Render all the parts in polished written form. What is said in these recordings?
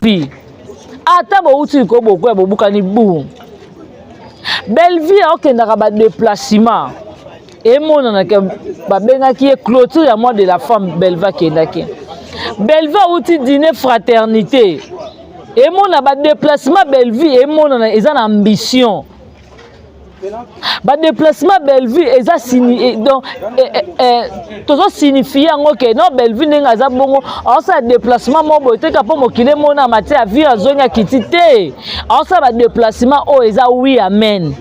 Pi ata bowuti likolo bokwea bobukani bu. Bellevue aokendaka ba déplacement emonana ke babengaki ye clôture ya mois de la femme Bellevue akendaki. Bellevue awuti dîner fraternité emona ba déplacement Bellevue emonana eza na ambition. Ba déplacement Bellevue eza sini donc tozo signifie yango ke non Bellevue ndenge aza bongo aosala déplacement moko boye te ka mpo mokili emona mati ya vie azongi akiti te aosala ba déplacement oyo eza oui amen.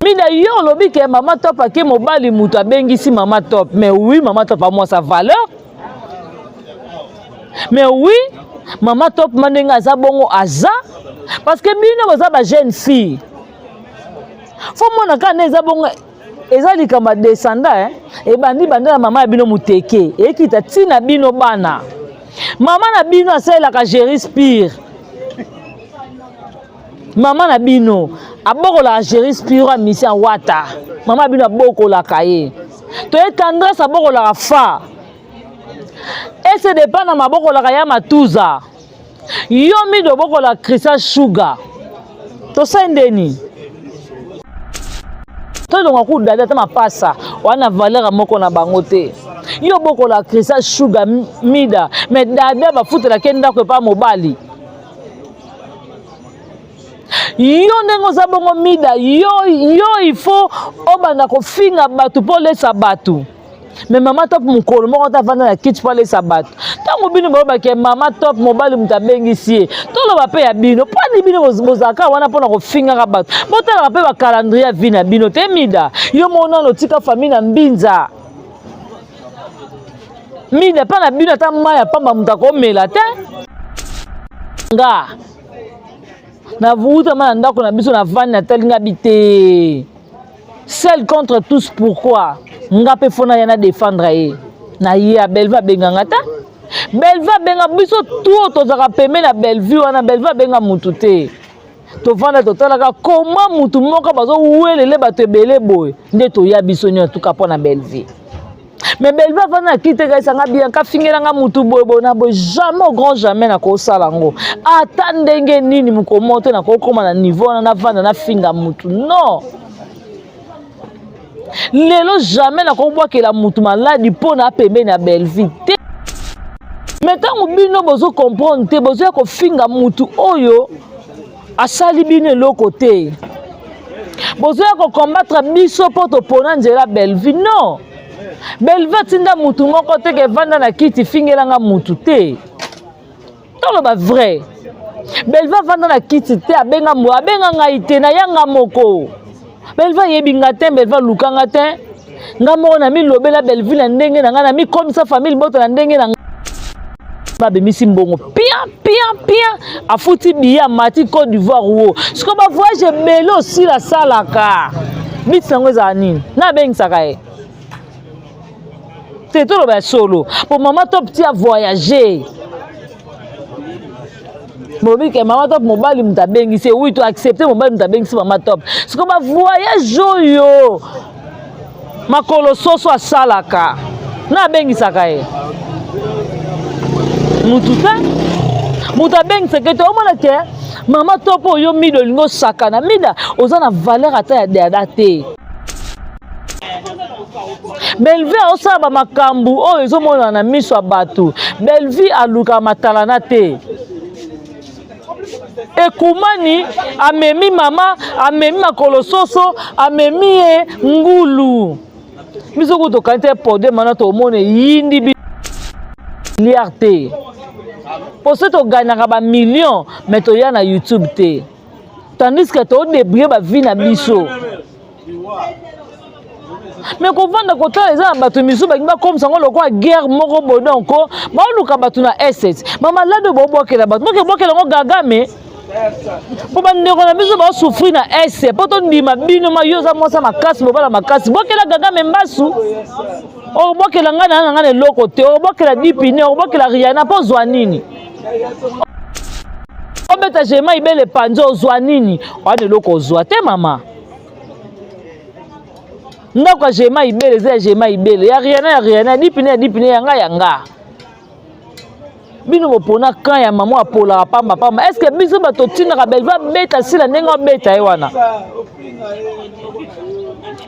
Mida yo olobi ke mama top ake mobali moto abengisi mama top mais oui mama top amwasa valeur mais oui mama top ma ndenge aza bongo aza parce que bino boza ba jeune fille fo mona kaka nde eza bongo eza likambo ya descenda eh? Ebandi banda na mama ya bino moteke ekita ntina bino bana mama na bino asalelaka Jerry Spire mama na bino abokolaka Jerry Spire amisi ya wata mama na bino abokolaka ye toye tendresse abokolaka fa ese depa na mabokolaka ya matuza yo mido obokola Christian Sugar tosali ndeni tolonga ku dada ata mapasa wana valeur moko na bango te yo obokola Christian Sugar mida mais dada bafutelaki ndako epa mobali yo ndenge oza bongo mida yo yo il faut obanda kofinga bato mpo olesa bato mais mama top mokolo moko ata avanda na kiti mpo alesa bato ntango bino bolobaki mama top mobali moto abengisi ye toloba mpe ya bino mpo ani bino bozalaka wana mpona kofingaka bato botalaka mpe bacalendrier ya vie na bino te mida yo moko nano otika famille na mbinza mida mpa na bino ata mai ya pamba moto akomela te nga nawutama na ndako na biso navandi natali nga bite seul contre tous pourquoi nga mpe fo naya na défendre ye na ye ya Bellevue abenga nga ta Bellevue abenga biso tout tozalaka pembe na Bellevue wana Bellevue abenga mutu te tovanda totalaka koma mutu moko bazowelele bato ebele boye nde toya biso nyonso tuka mpo na Bellevue mais Bellevue avanda na kiti ekaisa nga Bianca afingela nga mutu boye boye na boye jamais au grand jamais nakosala yango ata ndenge nini mokomo te nakokoma na niveau wana navanda nafinga mutu non lelo jamais nakobwakela mutu maladi mpo na pembeni ya Bellevue te mais ntango bino bozo comprendre te bozoya kofinga mutu oyo asali bino eloko te bozoya kocombattre biso mpo topona nzela Bellevue non Bellevue atinda mutu moko te ke vanda na kiti fingelanga mutu te toloba vrai Bellevue avanda na kiti te abenga abenga ngai te nayanga moko Bellevue ayebi nga te Bellevue aluka nga te nga moko na milobela Bellevue na ndenge na ngai na mikomisa famille boto na ndenge na babimisi mbongo pia pia pia afuti biye amati Côte d'Ivoire wo siko ba voyage ebele osila asalaka biti yango ezala nini na abengisaka ye te toloba ya solo po mama top ti avoyage bolobi ke mama top mobali moto abengisi oui to accepte mobali moto abengisi mama top siko ba voyage oyo makolo soso asalaka na abengisaka ye mutu te moto abengisaka te omona ke mama top oyo mida olingi osakana mida oza na valeur ata ya dada te Bellevue aosala bamakambo oyo ezomonana na miso ya bato Bellevue alukaka matalana te ekumani amemi mama amemi makolo soso amemi ye ngulu biso kutu tokani te podium wana tomona eyindi milliard te mpo soki togagnaka bamillion mais toya na youtube te tandis que todebrie bavie na biso me kovanda kotala eza na bato misusu balingi bakomisa yango lokola guerre moko boye donc baoluka bato na esset bamaladi oyo baobwakela bato boke bwakela yango gagame mpo bandeko na biso baosouffrir na ese mpo tondima bino ma yo oza mwasi ya makasi bobala makasi bwakela gagame mbasu obwakela ngai na ngai na eloko te obwakela dipine obwakela riana mpo ozwa nini obeta jema ibele panzi ozwa nini wana eloko ozwa te mama ndako ya jema ibele eza ya jema ibele ya riana ya riana ya dipine ya dipine ya ngai ya nga. Bino bopona camp ya mama apolaka pamba pamba. Est-ce que biso bato tindaka Bellevue abeta sila ndenge abeta ye wana?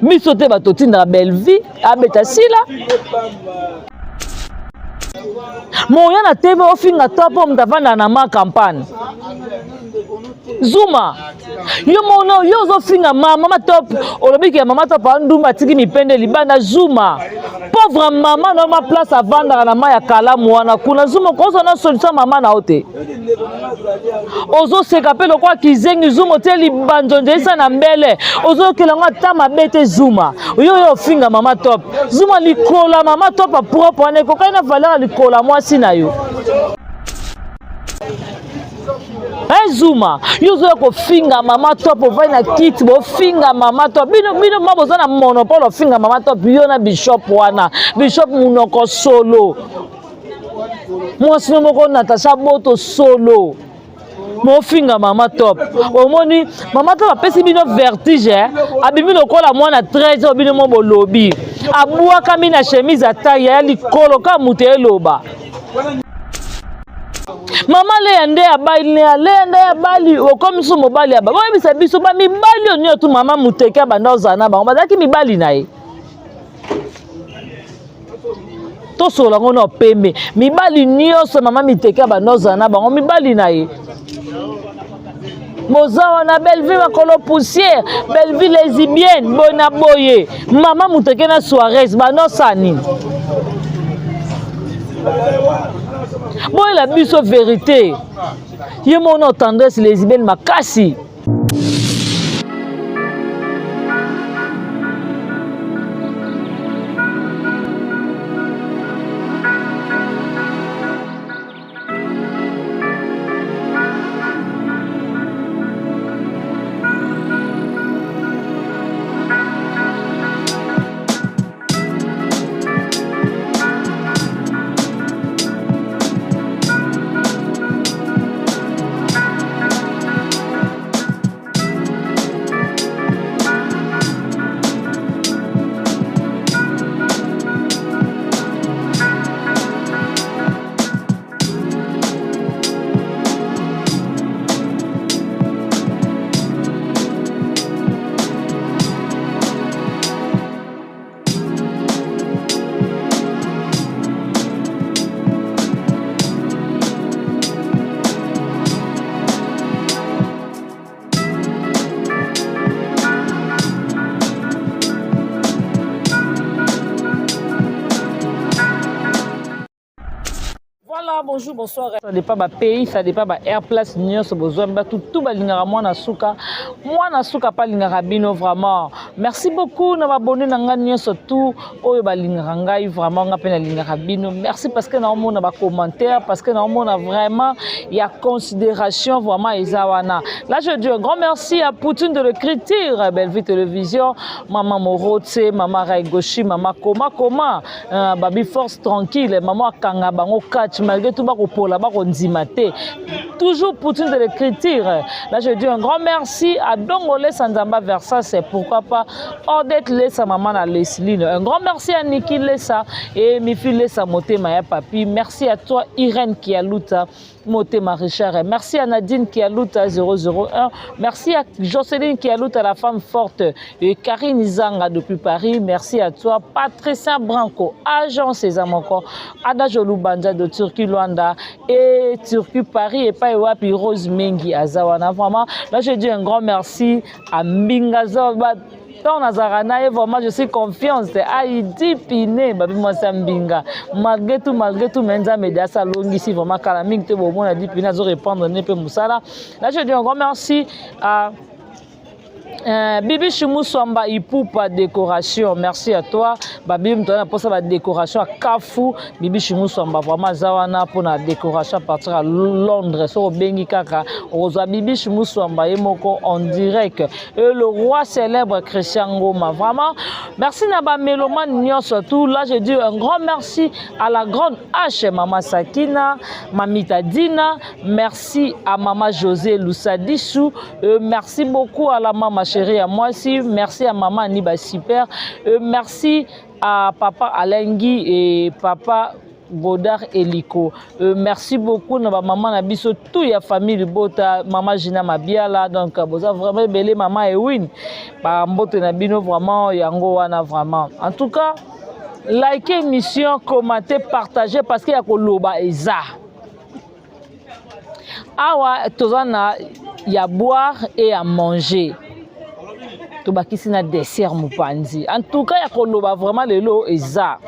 Biso te bato tindaka Bellevue abeta sila. Moya na TV ofinga to po moto avandaka na ma campagne. Zuma yo mono yo ozofinga ma mama top olobi ke mama top andumba atiki mipende libanda Zuma pauvre mama na ma place avandaka na mai ya kalamu wana kuna Zuma okozwa na solution mama na yo te ozoseka mpe lokola kizengi Zuma otie libanzonzo esa na mbele ozoyokela yango ata mabe te Zuma yo yo ofinga mama top Zuma likolo ya mama top propre wana ekokani na valeur ya likolo ya mwasi na yo Hey Zuma, yo ozoya kofinga mama top ovandi na kiti bofinga mama top bino bino ma boza na monopole ofinga mama top yo na bishop wana bishop munoko solo mwasi no moko Natasha Boto solo mofinga mama top omoni mama top apesi bino vertige eh? Abimi lokola mwana 13 oyo bino mo bolobi abwakami na chemise ata ya likolo ka moto eloba mama leya nde abali leya leya nde abali okomi so mobali aba boyebisa biso bamibali oyo nyonso tu mama moteke abanda ozala na bango bazalaki mibali na ye tosolola yango na pembe mibali nyonso mama miteke abanda ozala na bango mibali na ye boza wana bellevue makolo poussière bellevue lesbienne boye na boye mama moteke na soares banda osala nini boyela biso verité ye moko na tendresse lesbienne makasi. Voilà, bonjour, bonsoir. Ça dépend ba pays, ça dépend ba air place nyonso bozwa bato tout balingaka mwana suka. Mwana suka pa lingaka bino vraiment. Merci beaucoup na babone na nga nyonso tout oyo balingaka ngai vraiment nga pe nalingaka bino. Merci parce que na omona ba commentaires, parce que na omona vraiment ya considération vraiment eza wana. Là je dis un grand merci à Poutine de l'écriture, Bellevue Télévision, Maman Morotse, Maman Raigoshi, Maman Koma Koma. Uh, babi force tranquille maman akanga bango catch malgré tout bakopola bakondima te toujours poutine de l'écriture là je dis un grand merci à Dongole Sanzamba Versas pourquoi pas Odette Lesa maman na Leslie un grand merci à Niki Lesa et Mifi Lesa Motema ya papi merci à toi Irène Kialuta Motema Richard. Merci à Nadine Kialuta 001. Merci à Jocelyne Kialuta, la femme forte. Et Karine Zanga depuis Paris. Merci à toi. Patricia Branco, agent César Moko. Ada Jolou Banza de Turquie Luanda et Turquie Paris. Et pas Wapi Rose Mengi Azawana. Vraiment, là je dis un grand merci à Mbinga Zoba. Ntango nazalaka na ye vraiment je suis confiance aidi pine babi mwasi ya mbinga malgré tout malgré tout me nzambe de asi alongisi vraiment kala mingi te bomona di pine azo répondre ne mpe mosala là je dis un grand merci à Bibi Chimuswamba Ipupa décoration merci à toi babi moto na posa ba décoration ya kafu Bibi Chimuswamba vraiment aza wana mpona décoration à partir ya Londres soki obengi kaka okozwa Bibi Chimuswamba ye moko en direct et le roi célèbre Christian Ngoma. Vraiment, merci na ba mélomane nyonso tout. Là, je dis un grand merci à la grande H, Mama Sakina, Mamita Dina. Merci à Mama José Lusadisu. Merci beaucoup à la maman chérie à moi aussi. Merci à Maman Aniba Super. Merci à Papa Alengi et Papa. Godard Eliko. Euh, merci beaucoup na ba maman na biso tout ya famille libota, maman Gina Mabiala, donc boza vraiment ebele maman Ewin. Ba mbote na bino vraiment yango wana vraiment. En tout cas, likez émission, commentez, partagez parce que ya koloba eza. Awa toza na ya boire et à manger. Tobakisi na dessert mopanzi. En tout cas ya koloba vraiment lelo eza.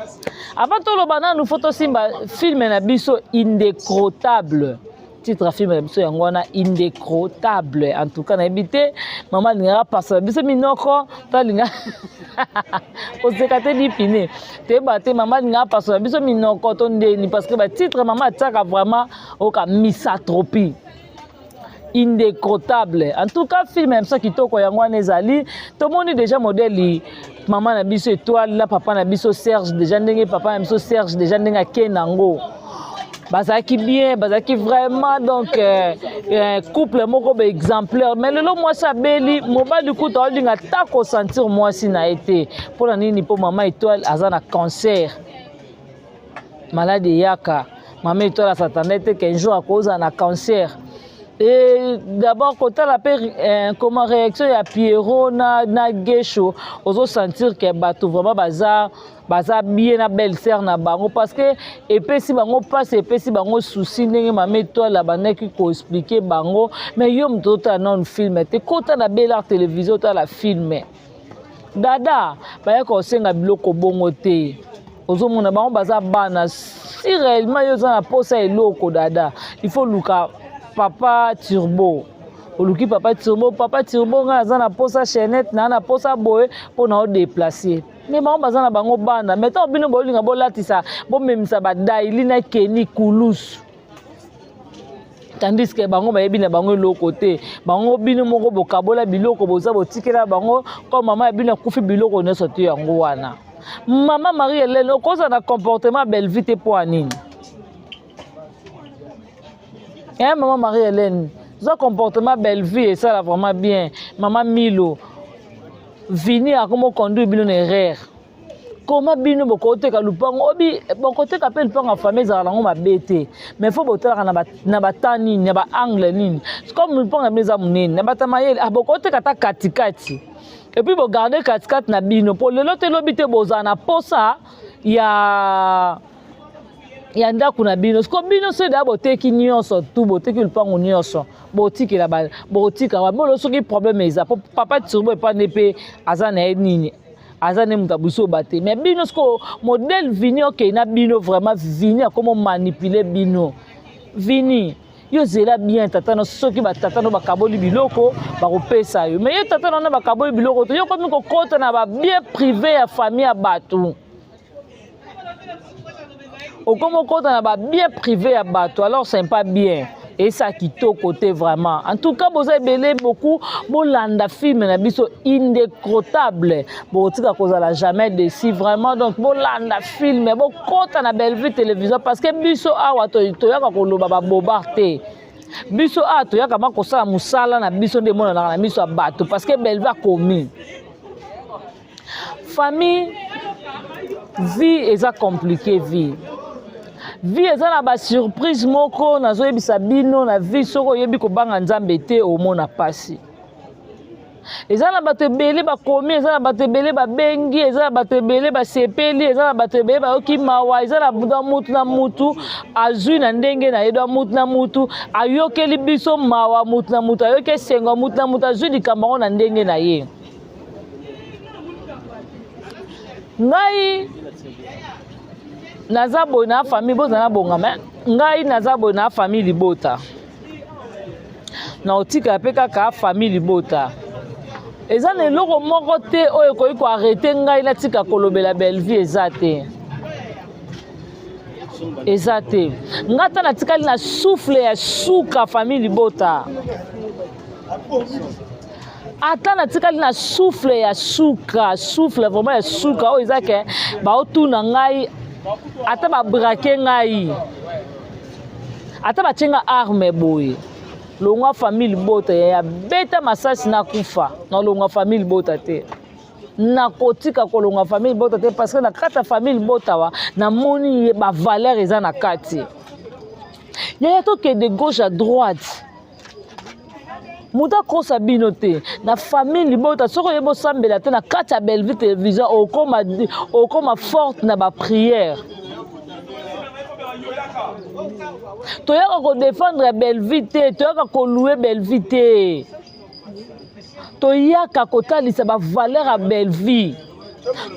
Avant toloba nanu faut tosimba film na biso indécrottable. Titre ya film na biso yango wana indécrottable. En tout cas nayebi te mama alingaka pasa na biso minoko to alinga koseka te dipine toyeba te mama alingaka pasola biso minoko to ndeni parce que batitre mama atiaka vraiment oyoka misatropie indécrottable en tout cas film ya biso kitoko yango wana ezali tomoni déjà modèle mama na biso étoile na papa na biso serge déjà ndenge papa na biso serge déjà ndenge ake nango bazalaki bien bazalaki vraiment donc euh, euh, couple moko ba exemplaire mais lelo mwasi abeli mobali kutu aolinga ata kosentir mwasi na ye te mpo na nini mpo mama étoile aza na cancer maladi eyaka mama étoile asatanda te qu'un jour akozala na cancer Et d'abord kotala mpe eh, comment réaction ya Pierrot na, na Gesho ozo sentir que bato vraiment baza baza bien na belle sœur na bango parce que epesi bango mpasi epesi bango souci ndenge mama étoile abandaki koexplike bango mais yo moto otala nanu film te kota na Belart télévision otala film dada bayaka kosenga biloko bongo te ozomona bango baza bana si réellement yo oza na posa eloko dada il faut luka papa turbo oluki papa turbo papa turbo ngai aza na posa chaînette naa na posa boye mpo na odeplace me bango baza na bango bana me ntango bino bolinga bolatisa bomemisa badaili na keni kulusu tandis que bango bayebi na bango eloko te bango bino moko bokabola biloko boza botikela bango comme mama ya bino akufi biloko nyonso te yango wana mama marie helene okozala na comportement bellevue te mpo ya nini eh, mama marie helene zwa comportement bellevue esala vraiment bien mama milo vini akomo conduire bino na erreur koma bino bokoteka lupango obi bokoteka mpe lupango ya famille ezalaka nango mabe te mais fo botalaka na bata nini na baangle nini comme lupango na bino eza monene na bata mayele ah, bokoteka ata katikati epuis bogarde katikati na bino mpo lelo te lobi te bozala na posa ya ya ndako na bino siko bino soki deya boteki nyonso tu boteki lupango nyonso botikela bokotika bolo soki problème eza po papa turbo epande mpe aza na ye nini aza nde moto abusoba te mais bino sikoyo modèle vini okei na bino vraiment vini akomo manipule bino vini yo zela bien tata no soki batata no bakaboli biloko bakopesa yo mais yo tata no na bakaboli biloko te yo komi kokota na babien privé ya famille ya bato okomi okota na babien privé ya bato alors c'est pas bien esa kitoko te vraiment en tout cas boza ebele beaucoup bolanda film na biso indécrottable bokotika kozala jamais déçu vraiment donc bolanda film bokota na bellevue télévision parce que biso awa toyaka koloba babobar te biso awa toyaka ma kosala mosala na biso nde emonanaka na miso ya bato parce que bellevue akomi famille vie eza compliqué vie vie eza na basurprise moko nazoyebisa bino na vie soki oyebi kobanga nzambe te omona mpasi eza na bato ebele bakomi eza na bato ebele babengi eza na bato ebele basepeli eza na bato ebele bayoki mawa eza na mutu na mutu azwi na ndenge na ye do mutu na mutu ayokeli biso mawa mutu na mutu ayoki esengo mutu na mutu azwi likambo yango na ndenge na ye ngai naza boye na famille bozala na bongama ngai naza boye na famille libota na otikala mpe kaka famille libota eza na eloko moko te oyo ekoki koarrete ngai natika kolobela bellevue eza te eza te ngai ata natikali na souffle ya suka famille libota ata natikali na souffle ya suka souffle vraiment ya suka oyo eza ke baotuna ngai ata babrake ngai ata batie nga arme boye longwa famille libota ya beta masasi nakufa nalongwa famille libota te. Nakotika kolonga famille libota te parce que na kati ya famille libota wa namoni ye bavaleur eza na kati. Yaya tokende gauche à droite. Moto akosa bino te na famille libota soki oyebi osambela te na kati ya Bellevue Television okoma, okoma forte na baprière. Toyaka kodefendre Bellevue te, toyaka koloue Bellevue te, toyaka kotalisa bavaleur ya Bellevue,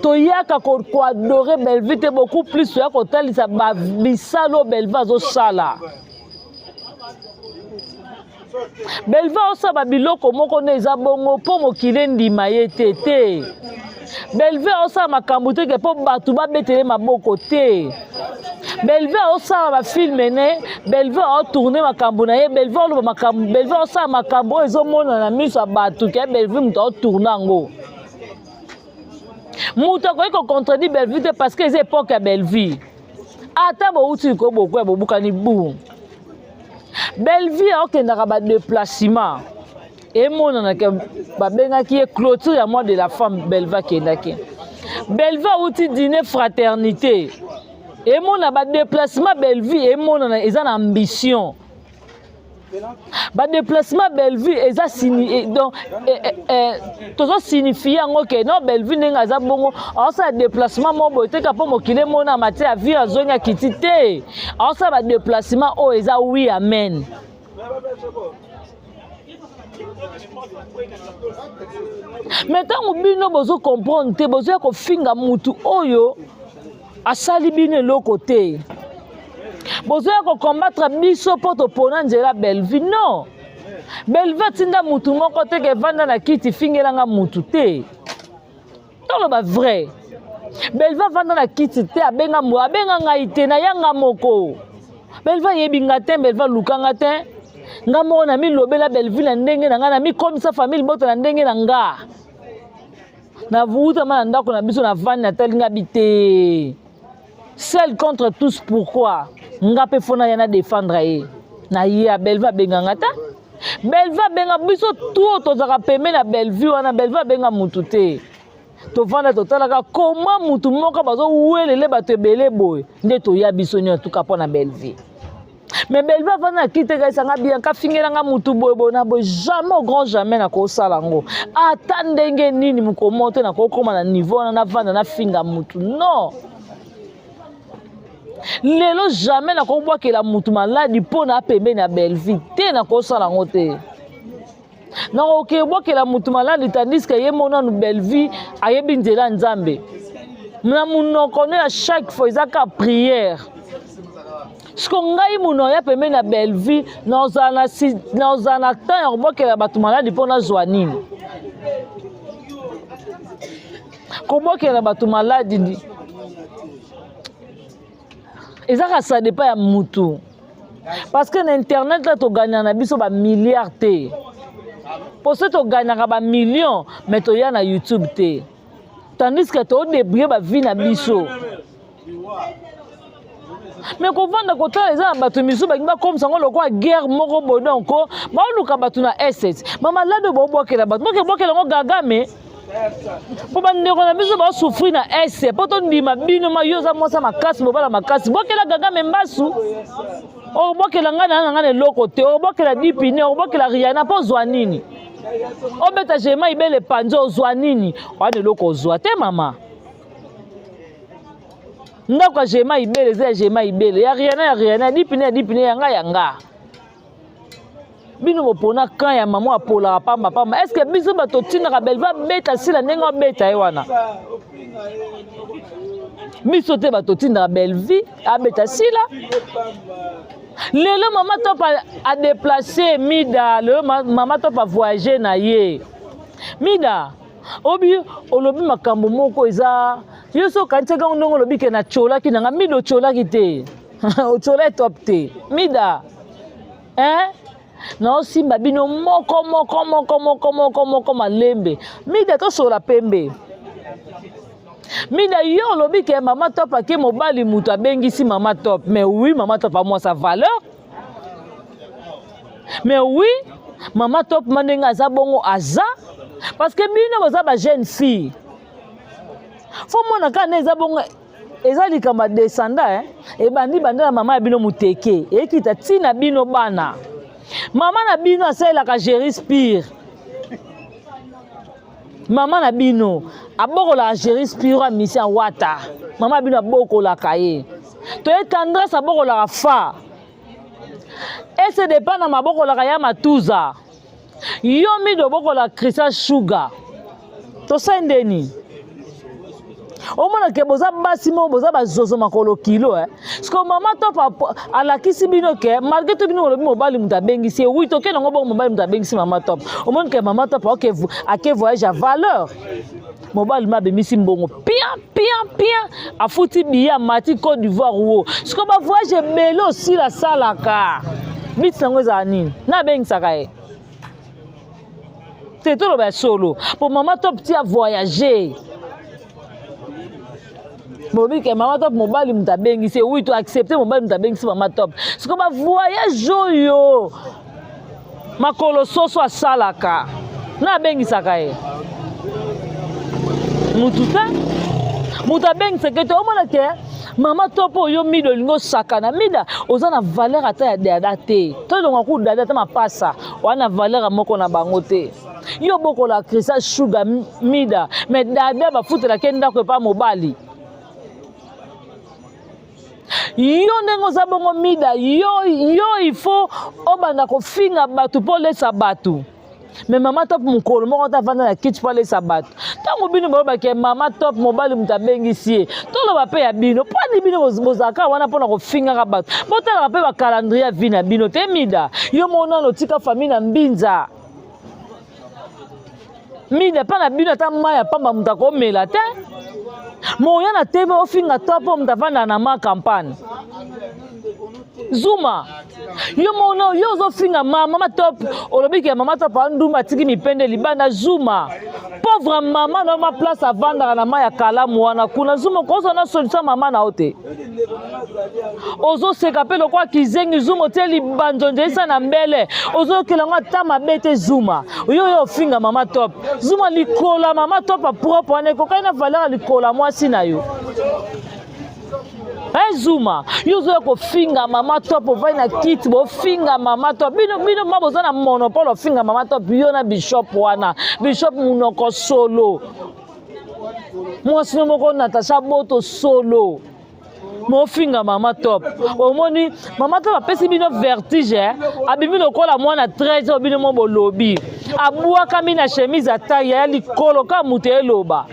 toyaka koadore Bellevue te, beaucoup plus toyaka kotalisa bisalo Bellevue azosala. Bellevue aosala biloko moko nde eza bongo mpo mokili endima ye te te. Bellevue aosala makambo te ke mpo bato babetele maboko te. Bellevue aosala bafilme ne, Bellevue aotourne makambo na ye, Bellevue aoloba makambo, Bellevue aosala makambo oyo ezomonana na miso ya bato ke Bellevue moto aotourne yango. Moto akoki kocontredire Bellevue te parce que eza epoque ya Bellevue. Ata bouti likolo bokwea bobukani bu. Bellevue aokendaka ba déplacement emonana ke babengaki ye clôture ya mois de la femme. Bellevue akendaki, Bellevue awuti dîner fraternité, emona ba déplacement Bellevue emonana eza na ambition. Ba déplacement Bellevue eza sini, donc tozo signifie yango ke non, Bellevue ndenge aza bongo aosala déplacement moko boye teka mpo mokili emona matie ya vie azongi akiti te, aosala ba déplacement oyo eza oui amen. Mais ntango bino bozo comprendre te, bozoya kofinga mutu oyo asali bino eloko te, bozoya kokombattre biso mpo topona nzela Bellevue. Non, Bellevue atinda mutu moko te ke evanda na kiti fingelanga mutu te. Toloba vrai, Bellevue avanda na kiti te, abenga abenga ngai te, nayanga moko. Bellevue ayebi nga te, Bellevue aluka nga te, nga moko na milobela Bellevue na ndenge na nga, na mikomisa famille libota na ndenge na nga. Nawutama na ndako na biso na vandi natali nga bi te. Seul contre tous, pourquoi nga mpe fo naya na défendre ye na ye ya Bellevue abenga nga te. Bellevue abenga biso to tozalaka pembe na Bellevue wana, Bellevue abenga mutu te. Tovanda totalaka koma mutu moko bazowelele bato ebele boye nde toya biso nyonso tuka mpo na Bellevue. Mais Bellevue avanda na kiti ekaisanga Bianca fingelanga mutu boye boye na boye, jamais au grand jamais nakosala yango ata ndenge nini mokomo te nakokoma na niveau wana navanda nafinga mutu non. Lelo jamais nakobwakela mutu maladi mpo na pembeni ya Bellevue te, nakosala yango te. Nakoki ebwakela mutu maladi tandis que ye monanu Bellevue ayebi nzela ya Nzambe na monoko no ya chaque fois eza kaka prière. Siko ngai mono ya pembeni ya Bellevue nazala na temps ya kobwakela bato maladi mpo nazwa nini? Kobwakela bato maladi eza kaka ça dépend ya mutu, parce que na internet la togagnaka na biso ba milliards te, po soki togagnaka ba millions mais toya na YouTube te, tandis que todébrouille ba vie na biso. Mais kovanda kotala eza na bato misusu balingi bakomisa yango lokola guerre moko boye, donc baoluka bato na est bamaladi oyo baobwakela bato boke bwakela yango Gagame mpo bandeko na biso baosouffrir na est mpo tondima bino ma yo oza mwasi makasi bobala makasi bwakela Gagame mbasu obwakela ngai na ngai na eloko te, obwakela Dipine, obwakela Rihanna mpo ozwa nini? Obeta Jema Ibele panzi ozwa nini? Wana eloko ozwa te mama. Ndako ya Jema Ibele eza ya Jema Ibele, ya Rihanna ya Rihanna, ya Dipine ya Dipine, ya ngai ya nga. Bino bopona camp ya mama apolaka pamba pamba. Est-ce que biso bato tindaka Bellevue abeta sila ndenge abeta ye wana? Biso te bato tindaka Bellevue abeta sila. Lelo mama Top a déplacé Mida, lelo mama Top a voyagé na ye. Mida, obi olobi makambo moko eza yo so okanisaki yango ndenge olobi ke natyolaki na nga. Mida otyolaki te. Otyola top te. Mida, hein? Naosimba bino moko moko moko moko moko moko malembe. Mida tosola pembe. Mida yo olobi ke mama Top ake mobali mutu abengisi mama Top. Mais oui, mama Top a moi sa valeur. Mais oui, mama Top ma ndenge aza bongo aza parce que bino boza ba jeune fille. Fo mona kaka nde eza bongo eza likambo ya descendant eh? Ebandi banda na mama ya bino moteke ekita ti na bino bana. Mama na bino asalelaka Jerry Spire. Mama na bino abokolaka Jerry Spire amisi ya wata. Mama na bino abokolaka ye. Toye tendresse abokolaka fa. Ese dépend na mabokolaka ya matuza. Yo mido obokola Christian Sugar. Tosali ndeni? Omona ke boza basi moko boza bazozo makolo kilo eh. Siko mama top alakisi bino ke malgré tout bino bolobi mobali moto abengisi ye. Oui, toke nango bongo mobali moto abengisi mama top. Omoni ke mama top ake ake voyage ya valeur. Mobali ma abimisi mbongo pia pia pia afuti billet amati Côte d'Ivoire wo. Siko ba voyage ebele osila salaka. Biti nango ezala nini? Na abengisaka ye. Te toloba ya solo. Po mama top ti a voyager. Bolobi ke mama top mobali moto abengisi ye. Oui, to accepter mobali moto abengisi mama top. Siko ba voyage oyo makolo soso asalaka na abengisaka ye mutu te moto abengisaka te omona ke mama top oyo mida olingi osakana mida oza na valeur ata ya dada te tolonga ku dada ata mapasa oza na valeur moko na bango te yo bokola Christian Sugar mida mais dada bafutelaki ndako epa mobali yo ndenge oza bongo mida yo, yo il faut obanda kofinga bato mpo olesa bato me mama top mokolo moko ata avanda na kiti mpo alesa bato ntango bino bolobaki mama top mobali moto abengisi ye toloba mpe ya bino mpo ani bino bozalaka wana mpona kofingaka bato botalaka mpe bacalendrier ya vie na bino te mida yo moko nano otika famille na mbinza mida mpa na bino ata mai ya pamba moto akomela te moya na tv ofinga to mpo moto avandaka na ma campagne zuma yo mono yo ozofinga ma mama top olobi ke mama top andumba atiki mipende libanda zuma pauvre mama na ma place avandaka na mai ya kalamu wana kuna zuma okozwa na solution mama na yo te ozoseka mpe lokola kizengi zuma otie libanzo nzeisa na mbele ozokela yango ata mabe te zuma yo yo ofinga mama top zuma likolo ya mama top propre wana ekokani na valeur ya likolo ya mwasi na yo Hey, Zuma, yo ozoya kofinga mama top ovandi na kiti bofinga mama top bino bino ma boza na monopole ofinga mama top yo na bishop wana bishop munoko solo mwasi no moko Natasha Boto solo mofinga mama top omoni mama top apesi bino vertige eh? abimi lokola mwana 13 oyo bino mo bolobi abwakami na chemise ya taille ya likolo ka moto eloba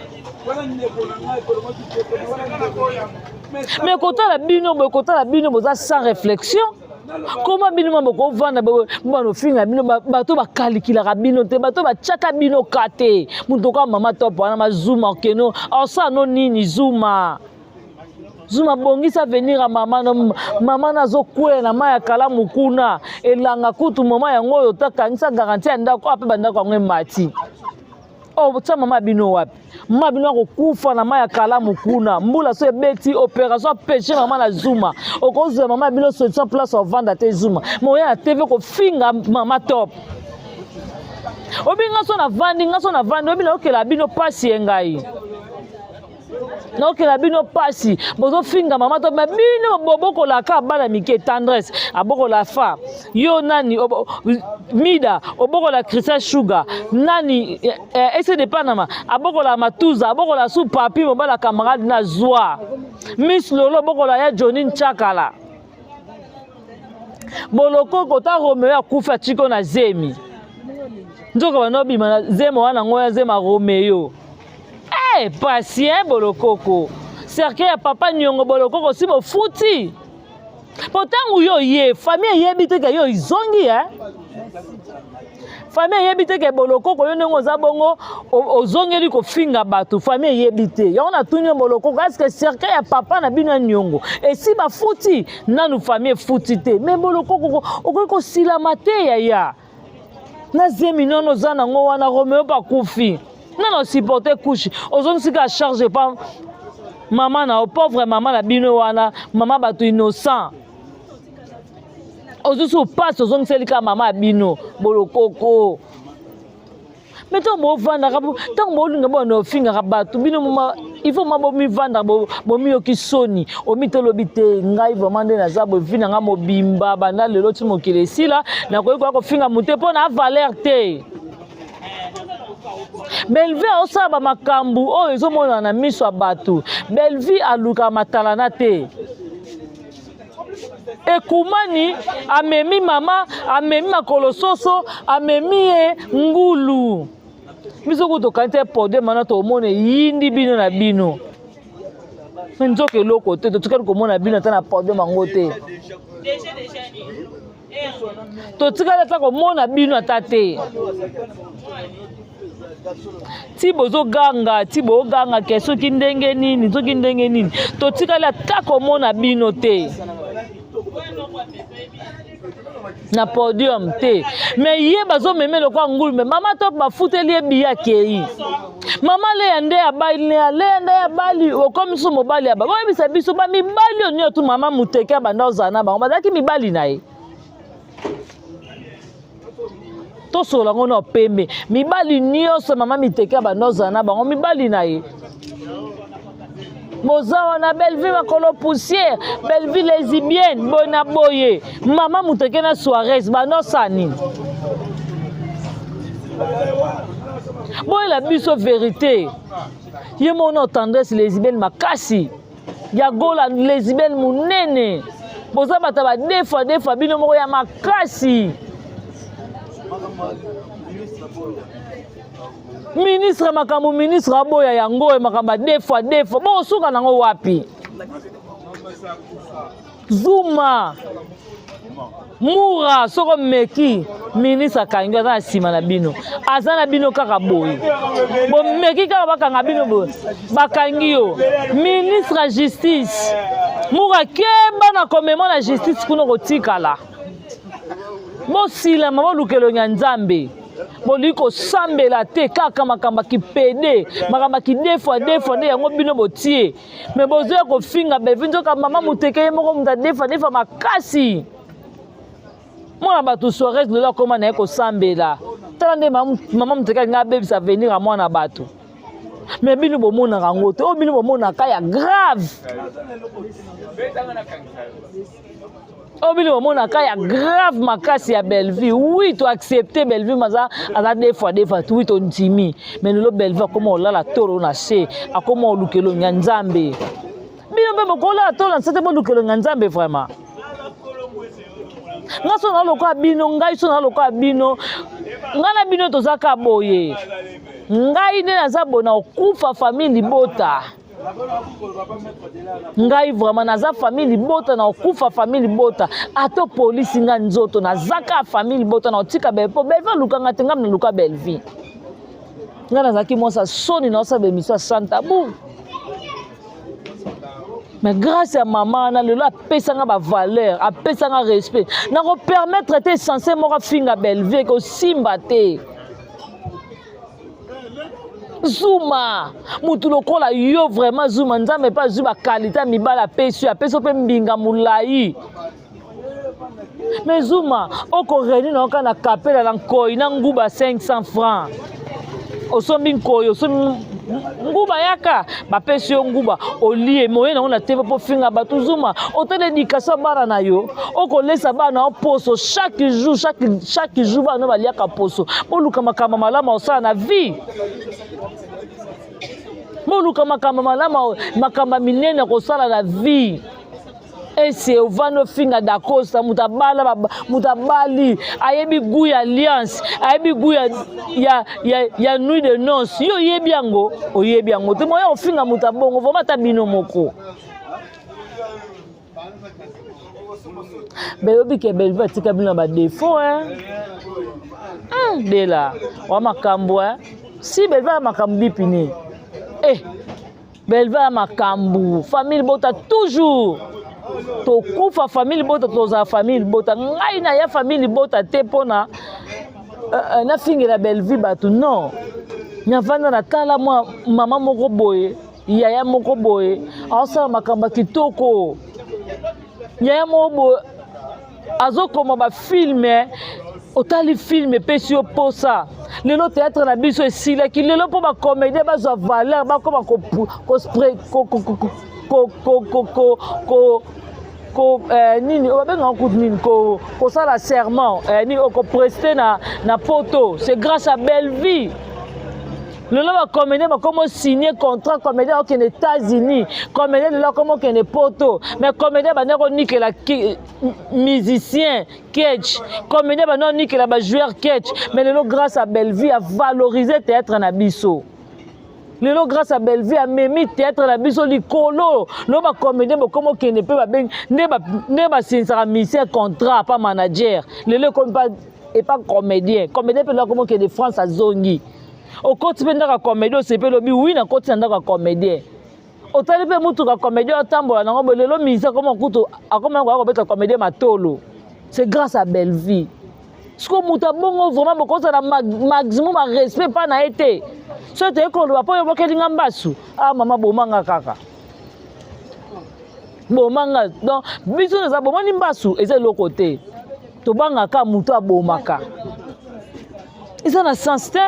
me kotala bino boye kotala bino boza sans réflexion koma bino ma bokovanda bana ofinga bino bato bakalikilaka bino te bato batiaka bino ka te moto oka mama top wana mazuma okeno osala no nini zuma zuma bongisa avenir ya mama no mama nazokwela na mai ya kalamu kuna elanga kutu mama yango oyo takangisa garanti ya ndako ape bandako yango emati Oh, tia mama bino wapi? Mama bino akokufa na mai ya kalamu kuna. Mbula so ebeti opération pêche mama na Zuma. Okozwa mama bino solution place ovanda te Zuma. Moya ya TV kofinga mama top. Obi nga so na vandi, nga so na vandi, obi na okela bino pasi ye ngai. Naokela bino pasi bozofinga mama to me bino bobokolaka bana mike tendresse abokola fa yo nani obo, mida obokola Christian Sugar nani eh, eh, ese de Panama abokola matuza abokola su papi mobala camarade na zwa Miss Lolo abokola ya Johnny Nchakala bolokoko ta Romeo akufa chiko na zemi nzoka banobima na zemi wana ngo ya zema Romeo Eh, pasi hein bolokoko. Cercueil ya papa Niongo bolokoko si bofuti. Po tango yo ye, famille eyebi te ke yo izongi hein. Famille eyebi te ke bolokoko yo ndenge oza bongo ozongeli kofinga bato, famille eyebi te. Yango natuni yo bolokoko, est-ce que cercueil ya papa na bino ya Niongo esi bafuti? Nanu famille efuti te. Mais bolokoko okoki kosilama te yaya. Na zemi nono oza nango wana Romeo mpe akufi nano osupporte couche ozongisi kaka charge pa mama na yo pauvre mama na bino wana mama bato innocent ozwi su pasi ozongiseli kaka mama ya bino bolokoko. Mais ntango bovandaka, ntango bolinga bana ofingaka bato bino moma, il faut ma bomivandaka, bomiyoki soni, omitolobi te ngai vraiment nde naza boye, vi na ngai mobimba banda lelo ti mokili esila, nakoki koya kofinga moto te mpo na valeur te. Bellevue aosala bamakambo oyo ezomonana na miso ya bato. Bellevue alukaka matalana te. Ekumani amemi mama, amemi makolo soso, amemi ye ngulu. Biso kutu tokani te podium wana tomona eyindi bino na bino. Me nzoka eloko te, totikali komona bino ata na podium yango te. Totikali ata komona bino ata te. Ti bozoganga, ti boganga ke soki ndenge nini, soki ndenge nini, totikali ata komona bino te na podium te. Me ye bazomeme lokola ngulu, me mama top bafuteli ye biye akei. Mama Leya nde abali, Leya nde abali, okomi so mobali ya ba. Boyebisa biso ba mibali oyo nyonso mama Muteke abanda ozala na bango bazalaki mibali na ye. Tosolola ngo na pembe, mibali nyonso mama Miteke abanda ozala na bango mibali na ye. Boza wana Bellevue makolo poussière, Bellevue lesbienne, boye na boye. Mama Muteke na Suarez banda osala nini? Boyela biso vérité. Ye moko na tendresse lesbienne makasi. Ya gola lesbienne munene. Boza bata ba deux fois deux fois bino moko ya makasi. Ministre makambo ministre aboya yango makambo ya deux fois deux fois. Bosuka nango wapi? Zuma Mura soko meki ministre akangi aza na nsima na bino, aza na bino kaka boye, bomeki kaka bakanga bino boye, bakangi yo. Ministre ya justice Mura keba na komema na justice kuna kotikala. Bosilama boluka elongi ya Nzambe. Bolingi kosambela te kaka makambo ya kipede, makambo ya kidefwa defwa nde yango bino botie. Me bozoya kofinga Bellevue, nzoka mama Muteke ye moko moto adefa defa makasi. Mwana bato Suarez lelo akoma na ye kosambela. Tala nde mama Muteke alingi abebisa avenir ya mwana bato. Me bino bomonaka yango te, oyo bino bomonaka ya grave. Oyo bino bomonaka ya grave makasi ya Bellevue. Oui, to accepter Bellevue maza aza deux fois deux fois, oui to ndimi. Mais lelo Bellevue akoma olala tolo na se, akoma olukelo nya Nzambe. Bino mpe bokolala tolo na se te bolukelo nya Nzambe vraiment. Nga so na lokola bino, ngai so na lokola bino, ngai na bino tozaka boye. Ngai nde naza boye na okufa famille libota. Ngai vraiment naza famille libota na okufa famille libota. Ato polisi nga nzoto nazaka famille libota na otika Bellevue. Po Bellevue aluka nga te, nga naluka Bellevue. Nga nazalaki mwasi soni na osala émission sans tabou. Mais grâce à maman na lelo apesa nga ba valeur, apesa nga respect. Nako permettre te censé moko afinga Bellevue ko simba te. Zuma mutu lokola yo vraiment Zuma, Nzambe pe azwi ba qualité ya mibali apesi yo, apesi yo pe mbinga molai. Mais Zuma oko réunir na oka na kapela na nkoi na nguba 500 francs. Osombi nkoi, osombi nguba yaka, bapesi yo nguba, olie moye nango na TV po finga bato. Zuma, otala éducation ya bana na yo, okolesa bana yo poso chaque jour, chaque jour bana baliaka poso. Boluka makambo malamu osala na vie. Boluka makambo malamu, makambo minene kosala na vie. Ese ovandi ofinga Dacosta, moto abala, moto abali, ayebi goût ya alliance, ayebi goût ya nuit de noces. Yo oyebi yango, oyebi yango te. Moya ofinga moto abongo, vraiment ata bino moko. Beyobi ke Bellevue atika bino na ba défaut, hein. Bela, wa makambo, hein. Si Bellevue a makambo bipini. Eh, Bellevue a makambo, famille bota toujours. Tokufa famille bota, tozala famille bota. Ngai na ya famille bota te pona nafingela Bellevue bato, non. Navanda na tala mwa mama moko boye, yaya moko boye, aosala makambo ya kitoko. Yaya moko boye azokoma ba filme, otali filme epesi yo posa. Lelo théâtre na biso esilaki lelo mpo bacomédien bazwa valeur bakoma ko eh, nini oyo babengaka kutu nini kosala serment eh, nini okopreste na, na poto c'est grâce à Bellevue. Lelo bacomédien bakoma osigne contrat, comédien akokende États-Unis, comédien lelo akoma okende poto. Mais comédien banda konikela musicien ketch, comédien banda konikela bajoueur ketch. Mais lelo grâce à Bellevue avalorise théâtre na biso. Lelo grâce à Bellevue amemi théâtre na biso likolo. Lelo bacomédien bokoma okende mpe babengi nde basinisaka musicien contrat pa manager. Lelo ekomi pa epa comédien, comédien mpe lelo akoma okende France, azongi. Okoti mpe ndako ya comédien, osepeli, obi wi nakoti na ndako ya comédien. Otali mpe mutuka comédien otambola nango boye. Lelo musicien akoma kutu akoma koya kobeta comédien matolo, c'est grâce à Bellevue. Siko moto abongo vraiment bokozala maximum ya respect mpa na ye te. So toye koloba mpo oyobokeli nga mbasu, ah mama, bomanga kaka, bomanga. Donc biso naza bomoni mbasu eza eloko te, tobangaka moto abomaka eza na sens te.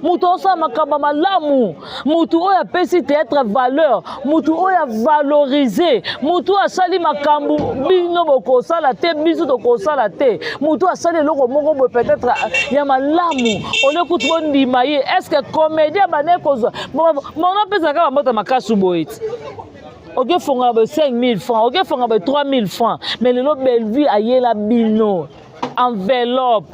Moto osala makambo malamu, motu oyo apesi théâtre valeur, motu oyo avalorise, motu oyo asali makambo bino bokosala te, biso tokosala te, motu oyo asali eloko moko boye peut-être ya malamu, olie kutu bondima ye. Est ce que comédien bandeki kozwa mono apesaka bambota makasi boye ti okefongola boye 5000 francs, okefongola boye 3000 francs? Mais lelo Bellevue ayela bino enveloppe,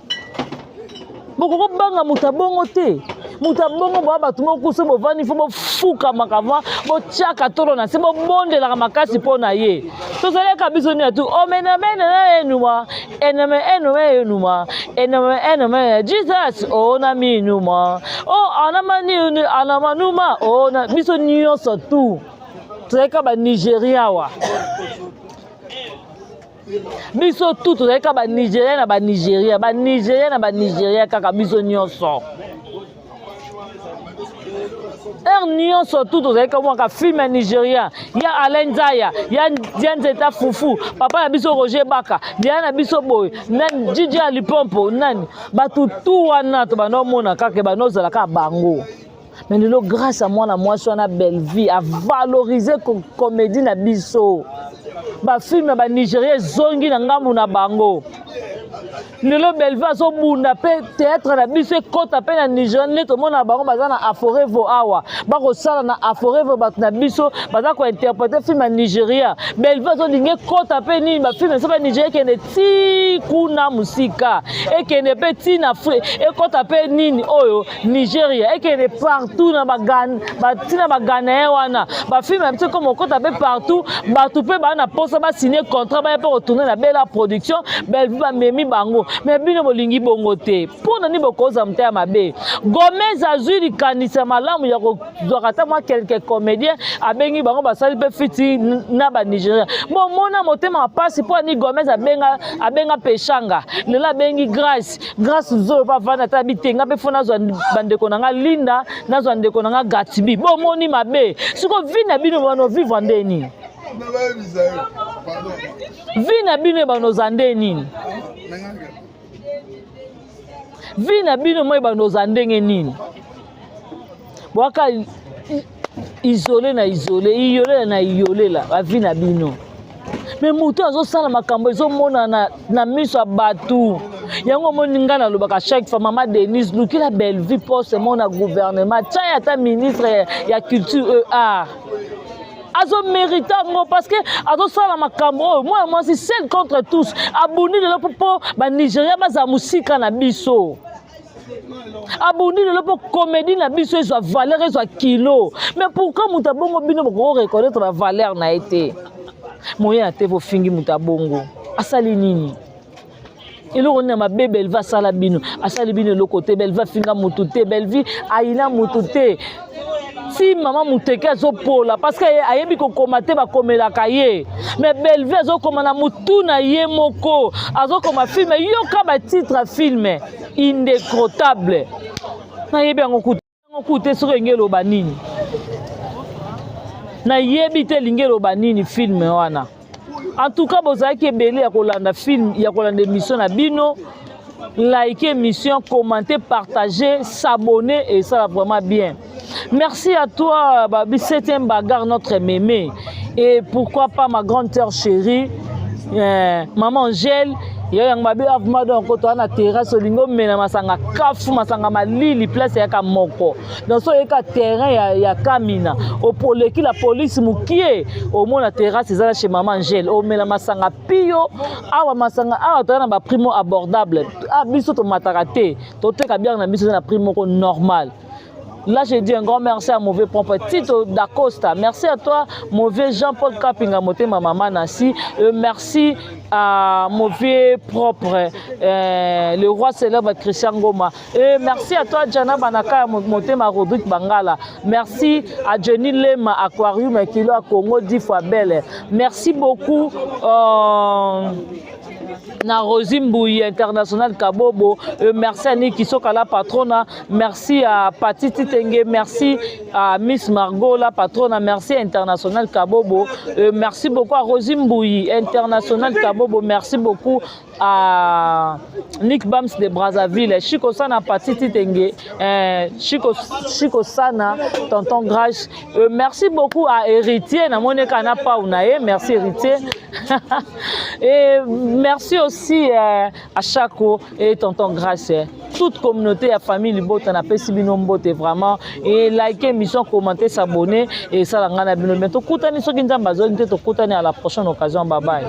bokokobanga moto abongo te. Moto abongo boya bato moko so bovandi, fo bofukamaka va botiaka tolo na se, bobondelaka makasi mpo na ye. Tozalaka biso nini atu omenamene na enuma eneme enome enuma eneme eneme Jesus ona minuma o anamani anamanuma ona biso nyonso tu tozalaka Banigeria awa. Biso tu tozali kaka Banigérien na Banigéria, Banigérien na Banigéria kaka. Biso nyonso, heure nyonso tu tozali kamwaka film ya Nigérien ya Alain Nzaya ya Nzeta Fufu, papa na biso Roger Baka, ya na biso boye nani, Jiji ya Lipompo, nani, bato tu wana tobanda omona kaka banda ozala kaka bango. Mais lelo grâce à mwana mwasi wana Bellevue avalorise comédie na biso, bafilme ya Banigéria ezongi na ngambu na bango. Lelo Bellevue azobunda mpe théâtre na biso ekɔta mpe na Nigéria. Nde tomona bango baza na Aforevo awa, bakosala na Aforevo, bato na biso baza kointerprete film ya Nigéria. Bellevue azolinga ekɔta mpe nini, bafilme so mpe Nigéria ekende ti kuna mosika, ekende mpe ti na ekɔta mpe nini oyo Nigeria, ekende partout na batina baghanéen wana. Bafilme na biso koma okɔta mpe partout, bato mpe baa na mposa basigne contrat, baya mpe kotourne na Bela Production. Bellevue bamemi bango, mais bino bolingi bongo te. Mpo na nini bokozwa motema mabe? Gomez azwi likanisi ya malamu ya kozwaka ata mwa quelques comédien, abengi bango, basali mpe fiti na Banigérien. Bomona motema mapasi mpo ani Gomez abenga, abenga Peshanga, lelo abengi Grâce. Grâce zoyo mpe avanda ata bitenga mpe fo nazwa bandeko na nga Linda, nazwa ndeko na nga Gatibi. Bomoni mabe. Siko vie na bino bano vivre nde nini? Vie na bino ebanoza nde nini? Vie na bino mo ebanoza ndenge nini? Bwaka isole na isole, iyolela na iyolela bavie na bino. Mais moto azosala makambo ezomonana na miso ya bato. Yango omoni ngai nalobaka chaque fois, mama Denise, lukila Bellevue poste mo na gouvernement, tia ata ministre ya culture et art. Azomérite yango parce que azosala makambo oyo. Mwana mwasi seul contre tous, abundi lelo mpo Banigéria bazala mosika na biso, abundi lelo mpo comédie na biso ezwa valeur, ezwa kilo. Mais pourquoi moto abongo bino bokoko reconnaître bavaleur na ye te? Moyen ya te, bofingi moto abongo asali nini? Eloko nini ya mabe Bellevue asala bino? Asali bino eloko te. Bellevue afinga motu te, Bellevue ayina motu te. Ti mama Muteke azopola parce que ayebi kokoma te, bakomelaka ye. Mais Bellevue azokoma na motu na ye moko, azokoma film. Yoka batitre ya film indécrottable, nayebi yango kutu yango kutu te soki elingi eloba nini, nayebi te elingi eloba nini film wana. En tout cas bozalaki ebele ya kolanda film, ya kolanda émission na bino. Like émission, commenter, partager, s'abonner et ça va vraiment bien. Merci à toi, Babi, septième bagarre, notre mémé. Et pourquoi pas ma grande sœur chérie, maman Angèle, yo yango babi avuma donc toa na terrasse, olingi omela masanga kafu, masanga malili, place eyaka moko. Donc so oyeka terrain ya Kamina, opoleki la police mokie, omona terrasse eza na chez maman Angèle, omela masanga pio awa. Masanga awa toza na baprix mo abordable. Ah, biso tomataka te, toteka bière na biso eza na prix moko normal. Là, je dis un grand merci à mauvais propre Tito Dacosta. Merci à toi, mauvais Jean-Paul Kapinga Motema Maman Nassi. Merci à mauvais propre, le roi célèbre Christian Goma. Et merci à toi, Jana Banaka Motema Rodrigue Bangala. Merci à Jenny Lema Aquarium Kilo à Congo, 10 fois belle. Merci beaucoup. Na Rosie Mbouyi International Kabobo, merci à Niki Sokala patrona, merci à Pati Titenge, merci à Miss Margot la patrona, merci à International Kabobo, merci beaucoup à Rosie Mbouyi International Kabobo, merci beaucoup à Nick Bams de Brazzaville, Chico Sana, Pati Titenge, Chico, Chico Sana, Tonton Grace, merci beaucoup à Héritier, namoni kana Paunae, merci Héritier. Et merci aussi à Chaco et Tonton Grace. Toute communauté, la famille Libota, na pesi bino mbote vraiment. Et liker émission, commenter, s'abonner et ça la ngana bino. Bientôt, kutani soki Nzambe azongi te, tokutani à la prochaine occasion. Bye bye.